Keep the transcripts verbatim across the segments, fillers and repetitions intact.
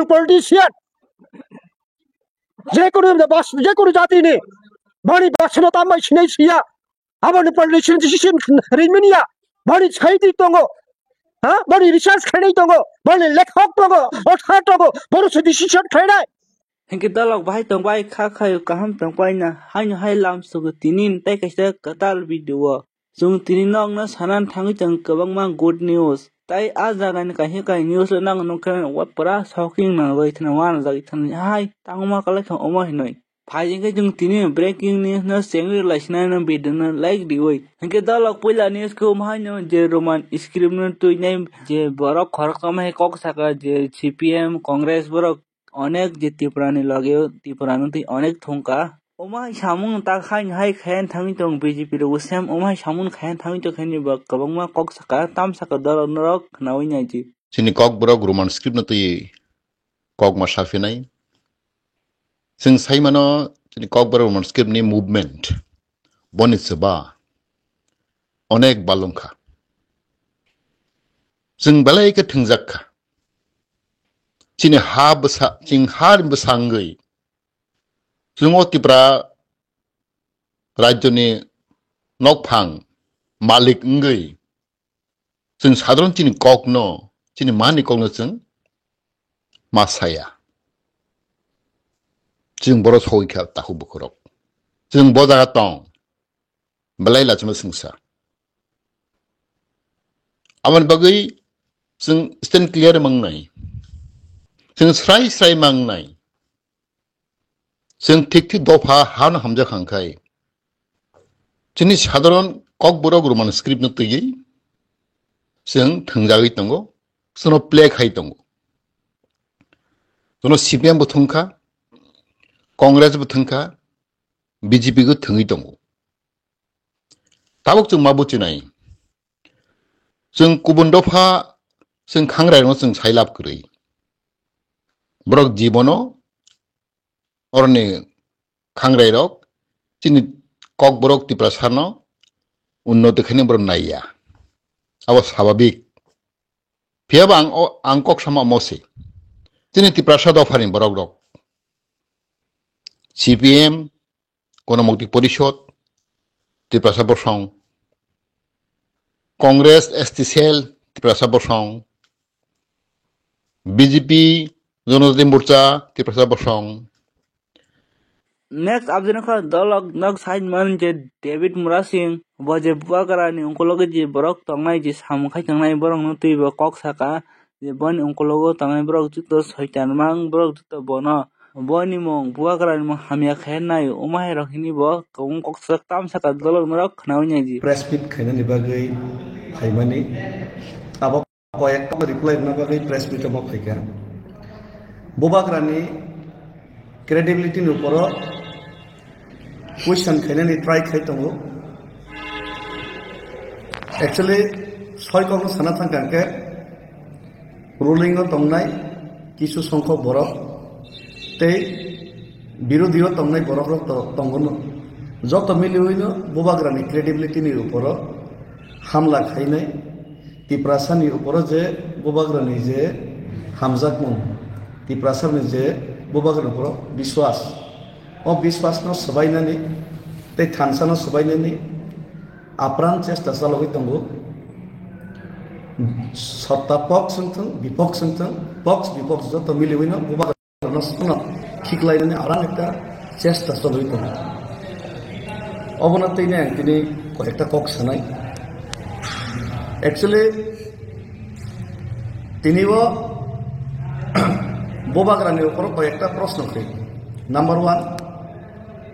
politician, je kono bas-, je kono jati ni bani basno tambai sinai siya, aboni politician decision rinmini ya, bani saidi tongo, ha, bani research khainai tongo, bani lekhok tongo, author tongo, bono se decision khainai. Hinkhe dalok bahai tongbai kha khayo kaham tongbaina haino hai lam sugo tinin tei kaisa kwtal video o. Chwng tini nokno sanani thangwi tongo kwbangma good news. Tai a jagani kaisa kaisa news no nang nukha wa pura shocking nangwi thana wanajagwi thana hai tangma kwlai thang omo hinwi. Phai hinkhe chwng tini breaking news no chengwi lai sinai no video no like diwi. Hinkhe dalok puila news khe omo haino je Roman script no twinai je borok khoroksa hai kok saka je C P M, Congress borok onek je Tripura ni loge o Tripura no twi onek thungka. Omo hai samung tak hai hai khayan thangwi tong B J P rok sem omo hai samung khayan thangwi tong khayan ba kwbangma kok saka tam saka dol norok khnawi nai ji. Chini kok borok Roman script no twi kok ma saphinai. Chwng sai mano chini kok borok Roman script ni movement boni chwba onek balung kha. Chwng belai khe thwngjak kha. Chini ha bwsa, chini ha bwsa wngwi, chwng o Tripura rajyoni nokphang malik wngwi, chwng sadharon chini kokno, chini mani kokno chwng ma saya. Chwng boro soi kha takhuk bukhurok. Chwng bo jaga tong. Belai lachima swngsa. Aboni bagwi chwng stand clear mangnai. Chwng srai srai mangnai. Chwng thik thik dopha hano hamjak hangkhai. Chini sadharon kokborok Roman script no twiwi chwng thwngjagwi tongo, chwngno play khai tongo. Chwngno C P M bo thwngkha, Congress bo thwngkha, B J P bo thwngwi tongo. Tabuk chwng ma buchinai. Chwng kubun dopha chwng khangrairokno chwng sailab kwrwi. Borok jibono oroni khangrairok chini kokborok Tiprasano unnoti khaini borok naiya. Abo sababik. Phiyaba ang o, ang kok sama omo se. Chini Tiprasa dophani borok rok. C P M, Gonomukti Porishod, Tiprasa Bosong, Congress S T Cell, Tiprasa Bosong, B J P, Jonojati Morcha, Tiprasa Bosong. Next update kha dolok nok side man je David Murasing, bo je Bubagrani ungkologo je borok tongnai je samung khai tongnai borok no twi bo kok saka. Je boni ungkologo tongnai borok joto soitan mang borok joto bono. Boni mung Bubagrani mung hamya khe nai omo hai rok hini bo kobong kok sak tam saka dolok norok khnawi nai ji. Press meet khainani bagwi phaimani abo koyekta reply rwna bagwi press meet omo phaikha. Bubagrani credibility ni uporo question khainani try khai tongo. Actually, soi kokno sana thangkha hwnkhe, ruling o tongnai kisu songkhok borok tei birodhi o tongnai borok rok to tongo no. Joto miliwi no Bubagrani credibility ni uporo hamla khainai, Tiprasa ni uporo je Bubagrani je hamjakmung, Tiprasa ni je Bubagrani uporo biswas, o biswas no swbainani tei thansa no swbainani apran chesta chalogwi tongo. Sotta pox wngthung, bipox wngthung, pox bipox joto miliwi no Bubagrani no sono khiklainani arang ekta chesta chalogwi tongo. Obono tini ang tini koyekta kok sanai. Actually, tini o Bubagrani uporo koyekta proshno khe. Number one,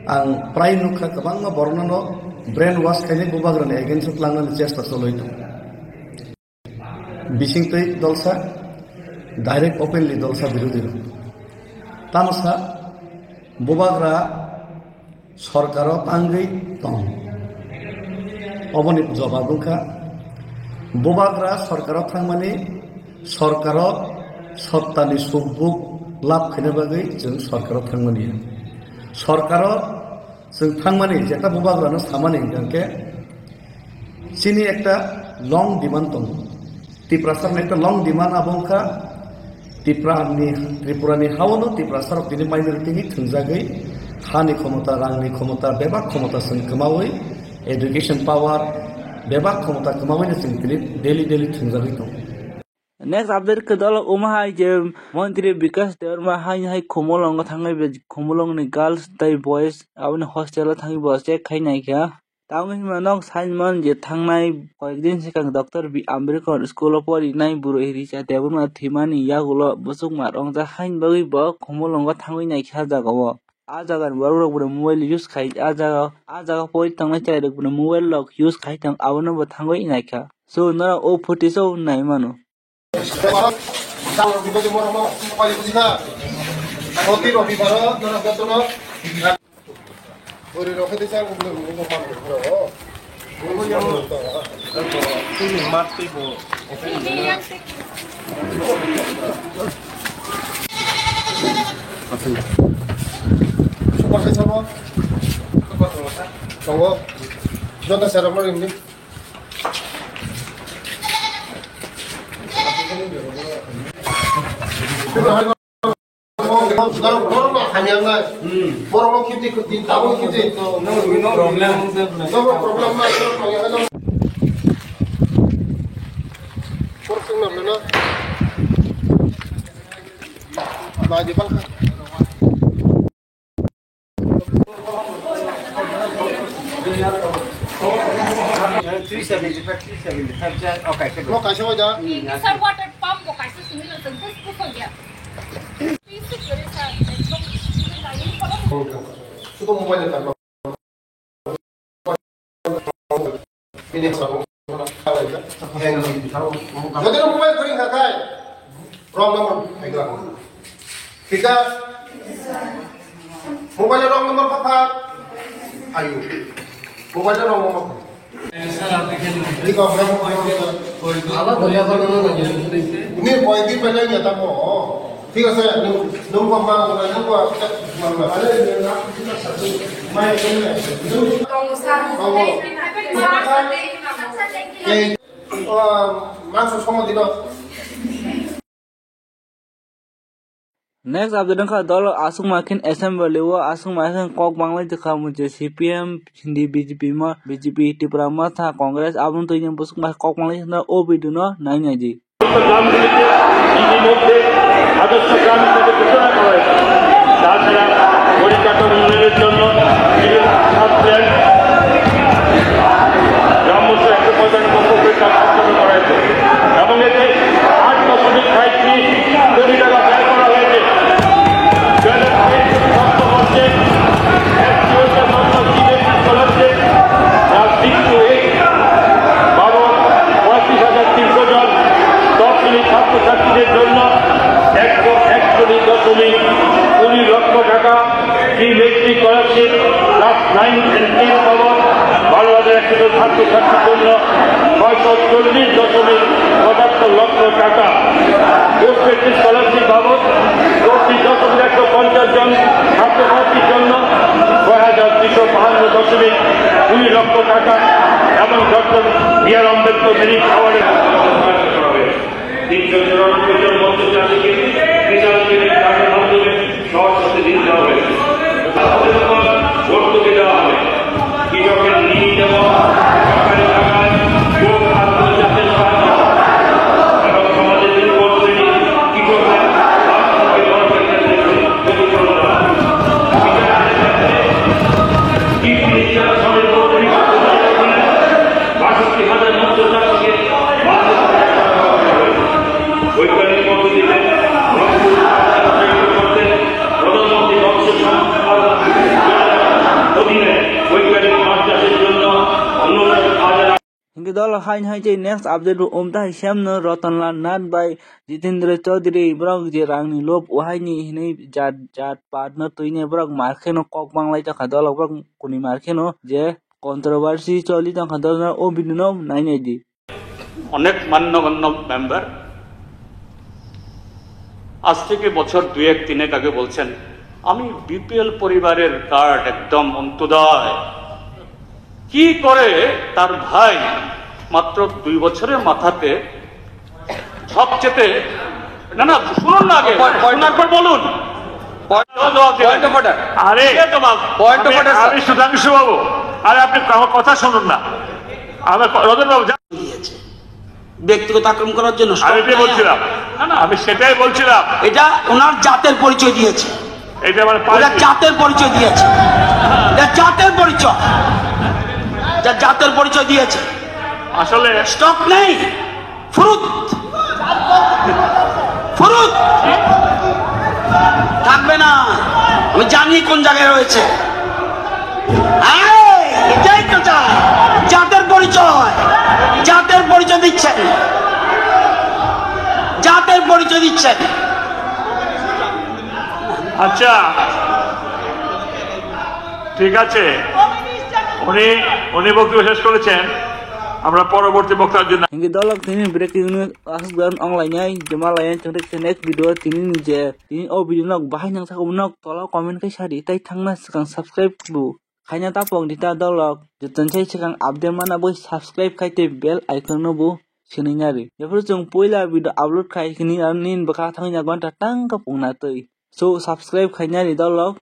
ang prai nukha kwbangma borokno no brain wash khainai Bubagrani against o tlangnani chesta chalogwi tongo. Bisingtwi dolsa, direct openly dolsa birodhi rok. Tamo sa Bubagra sorkaro tangwi tong. Oboni jobab wngkha Bubagra sorkaro thangmani, sorkaro sottani subbuk lab khaina bagwi chwng sorkaro thangmani. Sorkaro chwng thangmani jeta Bubagrano samani hwnkha khe chini ekta long demand tongo. Tiprasani ekta long demand abo wngkha Tripura ni, Tripura ni hao no Tiprasa rok tini minority ni thwngjagwi, ha ni khomota, rang ni khomota, bebak khomota chwng kwmawi, education power, bebak khomota kwmawi no chwng tini daily daily thwngjagwi tongo. Next update khe dol omo hai je Montri Bikash Debbarma hai hai Khumulwngo thangwi be Khumulwng ni girls tei boys aboni hostel o thangwi bo check khai nai kha. Tamo hima nok saimon je thangnai koyekdin swkang Doctor B Ambedkar school o porinai bwrwi Richa Debbarma thwimani yagulo bwswkma rwngjak haini bagwi bo Khumulwngo thangwi naikha jagao. A jagani borok rok bono mobile use khai, a jaga, a jaga pori tongnai chwrai rok bono mobile rok use khai tong, abono bo thangwi naikha. So norok o footage o nai mano. Joto sera mo ring ni. Borok no khiti khiti, tabuk khiti. Problem. Problem na. Three seventy-five, three seventy-five, sir. Okay, sir. Sir, water pump bo kaisa simi lo tong, tei kuphang ya. Basic gari, sir. Sudo mobile ni karma. Jodi mobile kori khakai, wrong number. Thika. Mobile wrong number kha kha. Ayu. Mobile wrong number. Ini kau berapa poin? Ini poin di mana ya tamu? ঠিক আছে, nung, nung kok ma, nung kok ma, mai, nung, nung, Tong sa. Tong sa. Ei, ah, mangso songo dino. Next update wngkha dol aswk ma khe assembly o aswk ma khe kok banglai tongkha mui je C P M, Hindi B J P mo, B J P Tipra Motha, Congress aboni twi bwswk ma kok banglai tongkha o video no nai nai di. গ্রামগুলিকে ইতিমধ্যে আদর্শ গ্রাম হিসেবে ঘোষণা করা হয়েছে। তাছাড়া পরিকাঠামো উন্নয়নের জন্য বিভিন্ন খাত প্ল্যান গ্রাম মধ্যে একশো পঁয়তাল্লিশ লক্ষ করে কাজ সম্পন্ন করা হয়েছে এবং এতে আট দশমিক সাঁইত্রিশ কোটি টাকা ব্যয় করা হয়েছে। দু হাজার তেইশ চব্বিশ অর্থবর্ষে একটি হচ্ছে নতুন scholarship, class six to eight, বারো, পঁয়ত্রিশ হাজার তিনশো জন তফসিলি ছাত্রছাত্রীদের জন্য একশো একচল্লিশ দশমিক কুড়ি লক্ষ টাকা, pre matric scholarship, class nine and ten বাবদ বারো হাজার একশো জন ছাত্রছাত্রীর জন্য ছয়শো চল্লিশ দশমিক পঁচাত্তর লক্ষ টাকা, পোস্ট মেট্রিক স্কলারশিপ বাবদ চব্বিশ দশমিক একশো পঞ্চাশ জন ছাত্রছাত্রীর জন্য ছয় হাজার দুশো বাহান্ন দশমিক কুড়ি লক্ষ টাকা এবং ডক্টর বি আর আম্বেদকর মেরিট অ্যাওয়ার্ডের তিনশো চুরানব্বই জন মৎস্য চাষীকে বিশাল চেকের টাকার মাধ্যমে সহজ করতে দিতে হবে। ভর্তুকি দেওয়া হবে। কৃষকের ঋণ এবং সরকারি টাকায় গোপ আত্মহত্যার সাহায্য এবং সমাজের দুর্বল শ্রেণী কৃষকদের আত্মহত্যার ক্ষেত্রে ক্ষতিপূরণ দেওয়া হবে। কৃষকদের ক্ষেত্রে কৃষি ঋণ স্বনির্ভর পরিকল্পনার অধীনে বাষট্টি হাজার মৎস্য চাষীকে মাসিক টাকা দেওয়া হবে। বৈজ্ঞানিক পদ্ধতিতে মৎস্য উৎপাদন উৎসাহিত করতে প্রধানমন্ত্রী মৎস্য সম্পদ যোজনার অধীনে বৈজ্ঞানিক মাছ চাষের জন্য উনষাট হাজার Hingke dolo hain hai tei next update bo um ta hai sem no Ratan Lal Nath bai Jitendra Chaudhary borok je rang ni lob o hai ni hinui jat jat pat no twi ni borok mar khe no kok bang lai tongkha dolo borok kuni mar khe no je controversy choli tongkha dolo o video no nai nai di. অনেক মান্যগণ্য মেম্বার আজ থেকে বছর দুয়েক তিনেক আগে বলছেন, "আমি বিপিএল পরিবারের কার্ড, একদম অন্ত্যোদয়।" কি করে তার ভাই মাত্র দুই বছরের মাথাতে সবচেয়ে না, না, শুনুন না আগে। Point, point. শোনার পর বলুন। Point, জবাব দেবেন। Point of order. আরে, Point of আমি, order, sir. আমি সুধাংশু বাবু, আরে আপনি আমার কথা শুনুন না। আমার ক-, রতন বাবু, যা- দিয়েছে ব্যক্তিগত আক্রমণ করার জন্য। আমি এটাই বলছিলাম। না, না, আমি সেটাই বলছিলাম। এটা ওনার জাতের পরিচয় দিয়েছে। এটা মানে ওটা পার্টি। জাতের পরিচয় দিয়েছে। এটা জাতের পরিচয়। এটা জাতের পরিচয় দিয়েছে। আসলে স্টক নেই। ফুরুত। ফুরুত। থাকবে না। আমি জানি কোন জায়গায় রয়েছে। এই, এটাই তো চাই। জাতের পরিচয়। জাতের পরিচয় দিচ্ছেন। জাতের পরিচয় দিচ্ছেন। আচ্ছা, ঠিক আছে, উনি, উনি বক্তব্য শেষ করেছেন। আমরা পরবর্তী বক্তার জন্য Hingke dolok tini breaking news aswk dan onglainai, jema lainai chwng rikse next video tini ni je, tini o video nok bahai nang sakhumo nok tola comment khe sadi, tei thangna swkang subscribe bo khaina tapok di ta dolok, jotono sai swkang update mana bo subscribe khai tei bell icon no bo swnwi nari. Jephuru chwng puila video upload khai hini aro nini bwkha thangna gonta tang ka pungna twi. So subscribe khaina ri dolok.